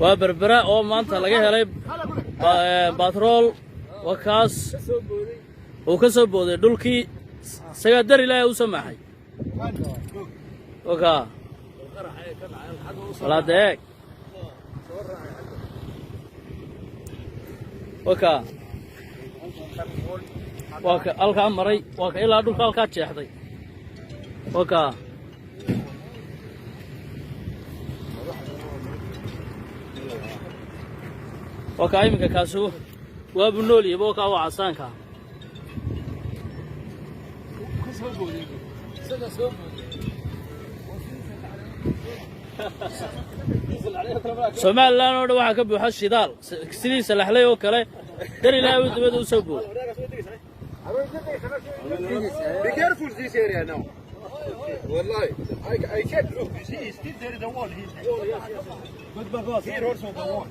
Waa Berbera oo maanta laga helay batrool. Waa kaas uu ka soo booday dhulkii, isagaa dar Ilaahay u samaaxay. Wakaa walaada eeg, wakaa, waa ka halkaa maray, waa ka ilaa dhulka halkaa jeexday, wakaa. Waa kaa iminka kaasu waabu nool yaba, wakaa waa casaanka. Somalilan oo dhan waxaa ka buuxa shidaal sidii Salaxley oo kale, dar Ilaahay u dibada u soo booday. Be careful this area now. Wallahi, I checked. Look, you see, still there is a wall here. Here also the wall.